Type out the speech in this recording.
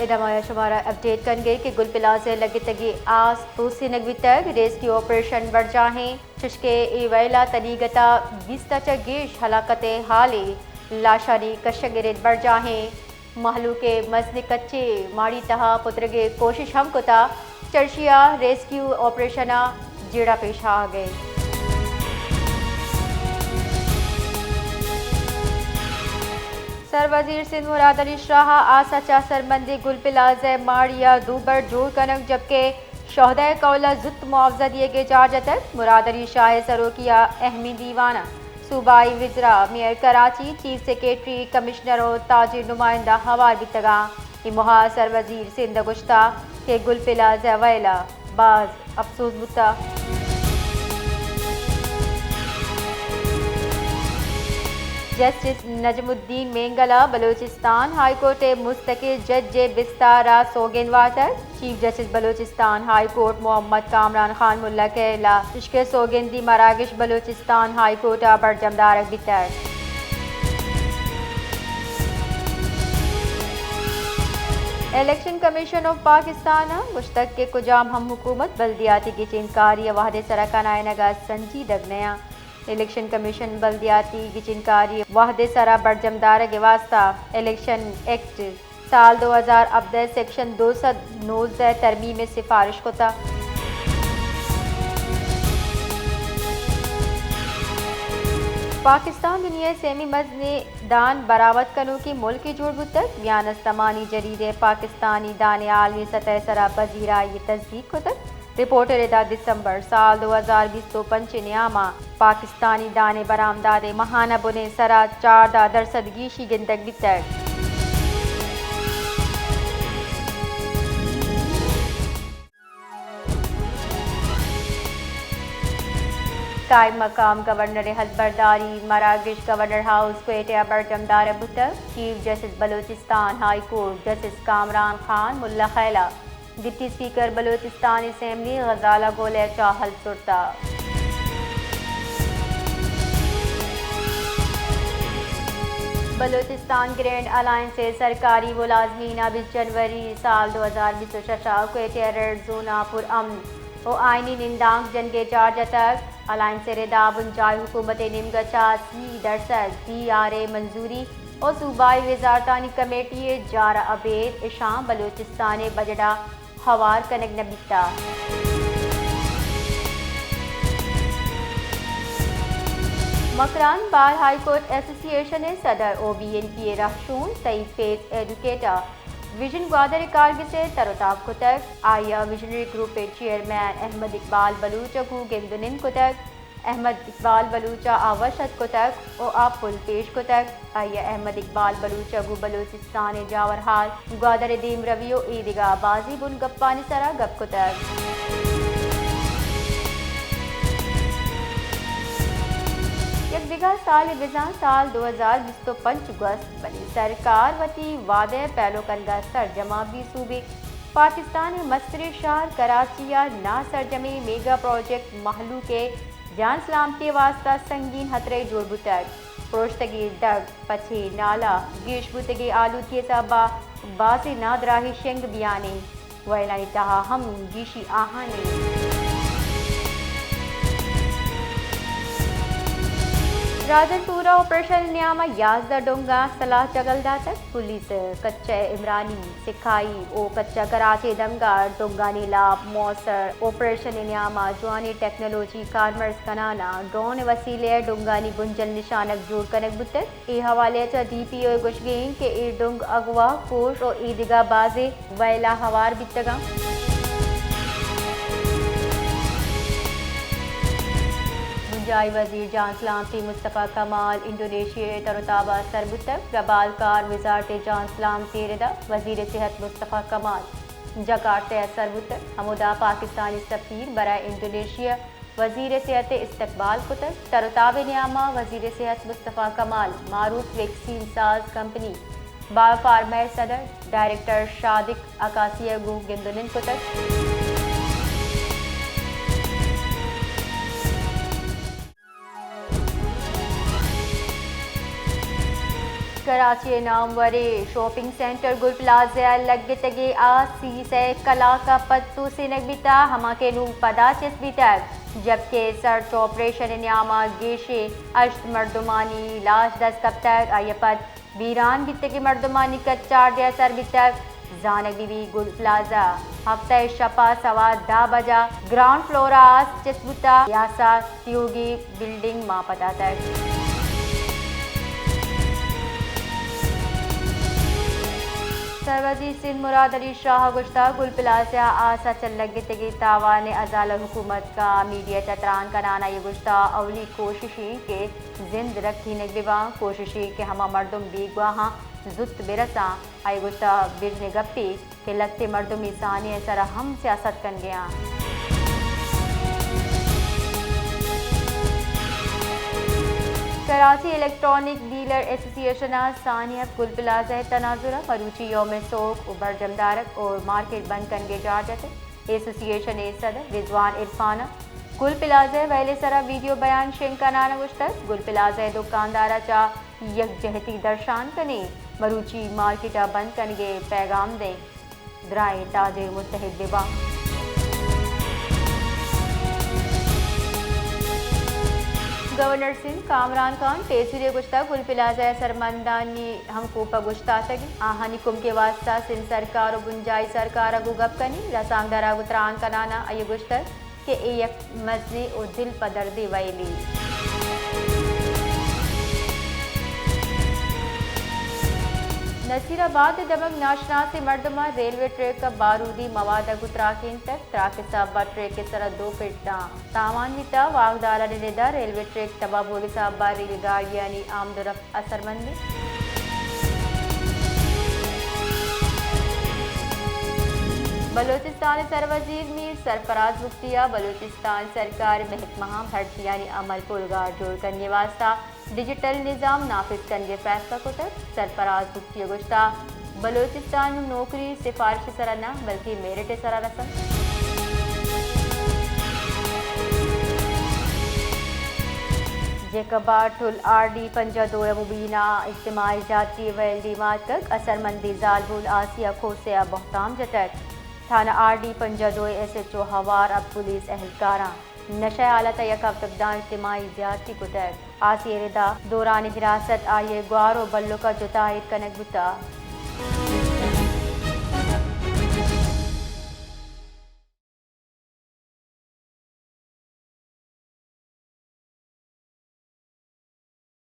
ادا ما شمارا اپڈیٹ کنگے کہ گل پلازہ ء لگتگیں آس توسینگ بیتگ، ریسکیو آپریشن برجاہیں، چشکہ اے ویلا تنیگتا بیست ء چہ گیش ہلاکت ء ہالے، لاشانی کشگ ء رد برجاہیں، مہلوک ء مزن کچے ماڑی تہا پترگ ء کوشش ہم کتا، چرشیا ریسکیو آپریشن ء جیڑہ پیش آہگ ء۔ سر وزیر سندھ مراد علی شاہ ء آس ء چاہسرمندی گل پلازہ ء ماڑی ء دوبر جوڑ کنگ جبکہ شہداء قول ء زوت معاوضہ دیگ ء جار جتگ۔ مراد علی شاہ ء سروکی ء اہمی دیوان ء صوبائی وزراء، میئر کراچی، چیف سیکرٹری، کمشنر ء تاجر نمائندہ ہوار بیتگاں۔ اے موہ ء سر وزیر سندھ ء گوشتہ کہ گل پلازہ ویل ء باز افسوس بوتہ۔ جسٹس نجم الدین مینگل ء بلوچستان ہائی کورٹ ء مستقل جج ء بستار ء سوگند وارتگ۔ Chief justice Balochistan high court Muhammad Kamran Khan Mulla Khel ء اشکہ سوگندی مراگش بلوچستان ہائی کورٹ ء برجم دارگ بیتگ۔ الیکشن کمیشن آف پاکستان ء گوشتگ کہ کجام ہم حکومت بلدیاتی گچینکاری ء وہد ء سرا کنائینگ ء سنجیدگ نیاں۔ الیکشن کمیشن بلدیاتی گچینکاری ء وہد ء سرا برجم دارگ ء واستہ الیکشن ایکٹ سال دو ہزار ہبدہ سیکشن دو سد نوزدہ ترمیم ء سفارش کتہ۔ پاکستان دنیا ء سیمی مزنیں دان برآمد کنوکیں ملکے جوڑ بوتگ۔ میان استمانی جریدہ ء پاکستانی دان ء عالمی سطح ء سرا پذیرائی ء تصدیق کتگ۔ رپورٹ ء ردا دسمبر سال دو ہزار بیست ء پنچ ء نیام ء پاکستانی دان ء برآمدات ء ماہانہ بن ء سرا چاردہ درسد گیشی گندگ بیتگ۔ قائم مقام گورنر ء ہلبرداری مراگش گورنر ہاؤس کوئٹہ ء برجم دارگ بوتگ۔ Chief justice Balochistan high court justice Kamran Khan Mulla Khel ء deputy speaker Balochistan assembly Ghazala Gul ء چاہل زرتہ۔ بلوچستان گرینڈ الائنس ء سرکاری ملازمین ء بیست جنوری سال دو ہزار بیست ء شش ء کوئٹہ ریڈ زون ء پر امن و آئینی نندانک جنگ ء چارج اتگ۔ الائنس ء ردا بنجاہی حکومت ء نیمگ ء چہ سی درسد پی آر اے منظوری و صوبائی وزارتانی کمیٹی ء جار ء ابید اشاں بلوچستان ء بجٹ ء ہوار کنگ نہ بیتہ۔ مکران بار ہائی کورٹ ایسوسی ایشن ء صدر و بی این پی ء رہشون سعید فیض ایڈوکیٹ ء ویژن گوادر ء کارگس ء تر و تاب کتگ۔ آئی ء ویژنری گروپ ء چیئرمین احمد اقبال بلوچ ء گوں گند و نند کتگ۔ احمد اقبال بلوچ ء آ وش اتک کتگ و آ پل پیش کتگ۔ آئی ء احمد اقبال بلوچ ء گوں بلوچستان ء جاورحال، گوادر ء دیمروی و ایدگہ بازیں بنگپانی سرا گپ کتگ۔ یک دگہ سالے بزاں سال دو ہزار بیست و پنچ گوست، بلے سرکار وتی وعدہ ء پیلو کنگ ء سرجم ء بی صوبے پاکستان ء مستریں شہر کراچی ء ناسرجمیں میگا پروجیکٹ مہلوک ء جان سلامتی ء واستہ سنگین ہترہ جوڑ بوتگ۔ پروشتگیں دگ، پچیں نالہ، گیش بوتگیں آلودگی ء سبب ء بازیں نادراہی شنگ بیان انت۔ ویلانی تہا ہم گیشی آہان انت۔ راجن پورہ آپریشن ء نیام ء یازدہ ڈنگاں سلاہ جگل داتگ۔ پولیس ء کچہ ء عمرانی، سکھائی و کچہ کراچی دمگ ء ڈنگانی لاپ موثر آپریشن ء نیام ء جوانیں ٹیکنالوجی کارمرز کنان ء ڈرون ء وسیلہ ء ڈنگانی بنجل نشانگ جوڑ کنگ بوتگ۔ اے حوالہ ء چہ ڈی پی او ء گوشگ انت کہ اے ڈنگ اغوا، کوش و ایدگہ بازیں ویلا ہوار بیتگاں۔ بنجاہی وزیر جان سلامتی مصطفی کمال انڈونیشیا ء تر و تاب ء سر بوتگ۔ ربالکار وزارت جان سلامتی ء ردا وزیر صحت مصطفی کمال جکارتہ ء سر بوتگ۔ ہمودا پاکستانی سفیر برائے انڈونیشیا وزیر صحت ء استقبال کتگ۔ تر و تاب ء نیاما وزیر صحت مصطفی کمال معروف ویکسین ساز کمپنی بایو فارما ء صدر ڈائریکٹر شادق عکاسی ء گوں گند و نند کتگ۔ کراچی ءِ ناموریں شاپنگ سینٹر گل پلازہ ءَ لگتگیں آس سی سئے کلاک ءَ پد توسینگ بیتگ، ہما کہ نوں پدا چست بیتگ، جبکہ سرچ آپریشن ءِ نیام ءَ گیشیں ہشت مردمانی لاش دست کپتگ، آئی ءَ پد بیران بیتگیں مردمانی کچ چاردے ءَ سر بیتگ۔ زانگ بہ بیت گل پلازہ ہفتہ ءِ شپ ءَ سوا دہ بجہ گراؤنڈ فلور ءَ آس چست بوتگ، آس ءَ تیوگیں بلڈنگ مان پتاتگ۔ سروزیر سندھ مراد علی شاہ ءَ گوشتگ، گل پلازہ ءَ آس ءَ چہ لگتگیں تاوان ءِ ازالہ حکومت کنت۔ میڈیا ءَ چہ تران کنان ءَ آئی ءَ گوشتگ، اولی کوشش ایں کہ زند رکھینگ بہ باں، کوشش ایں کہ ہما مردم بیگواہاں زوت بہ رساں۔ آئی ءَ گوشتگ، بژن ءِ گپے کہ لھتے مردم اے سانحہ ءِ سرا ہم سیاست کنگ ءَ آں۔ کراچی الیکٹرانک ڈیلر ایسوسی ایشن ءَ سانحہ گل پلازہ ءِ تناظر ءَ مروچی یوم سوگ ءُ برجم دارگ ءُ مارکیٹ بند کنگ ءِ جار جتگ۔ ایسوسی ایشن ءِ صدر رضوان عرفان ءَ گل پلازہ ءِ ویل ءِ سرا ویڈیو بیان شنگ کنان ءَ گوشتگ، گل پلازہ ءِ دکاندار ءَ چہ یکجہتی درشان کنیں، مروچی مارکیٹ ءَ بند کنگ ءِ پیغام دئیں، درائیں تاجر متحد بہ باں۔ گورنر سندھ کامران خان ٹیسری ءَ گوشتگ، گل پلازہ ءِ اثرمندانی ہم کوپگ اوشتاتگ، آہانی کمک ءِ واستہ سندھ سرکار ءُ بنجاہی سرکار ءَ گوں گپ کنیں۔ رسانکدراں گوں تران کنان ءَ آئی ءَ گوشتگ کہ اے یک مزنیں ءُ دل پہ دردیں ویلے۔ نصیر آباد ءِ دمگ ناشناسیں مردماں ریلوے ٹریک ءَ بارودی مواد ءَ گوں تراکینتگ۔ تراک ءِ سبب ءَ ٹریک ءِ سرا دو پٹ ءَ تاوان بیتگ۔ واکدارانی رد ءَ ریلوے ٹریک تباہ بوگ ءِ سبب ءَ ریل گاڑیانی آمد ءُ رفت اثرمند انت۔ بلوچستان ءِ سروزیر میر سرفراز بگٹی ءَ بلوچستان سرکار ءِ محکمہاں بھرتیانی عمل پولگار جوڑ کنگ ءِ واستہ ڈیجیٹل نظام نافذ کنگ ءِ فیصلہ کتگ۔ سرفراز بگٹی ءَ گوشتگ، بلوچستان نوں نوکری سفارش ءِ سرا نہ بلکیں میرٹ ءِ سرا رسنت۔ جیکب آرٹل آر ڈی پنجاہ دو ءِ مبینہ اجتماعی زیادتی ءِ ویل دیما اتکگ، اثرمندیں زالبول آسیہ کھوسہ ءَ بہتام جتگ۔ تھانہ آر ڈی پنجاہ دو ءِ ایس ایچ او ہوار ءَ پولیس اہلکاراں نشہ ءِ حالت ءَ یک ہفتگ داں اجتماعی زیارتی کتگ۔ آسیہ ءِ ردا دوران حراست آئی ءِ گوار ءُ بلک ءَ جتا ایر کنگ بوتگ۔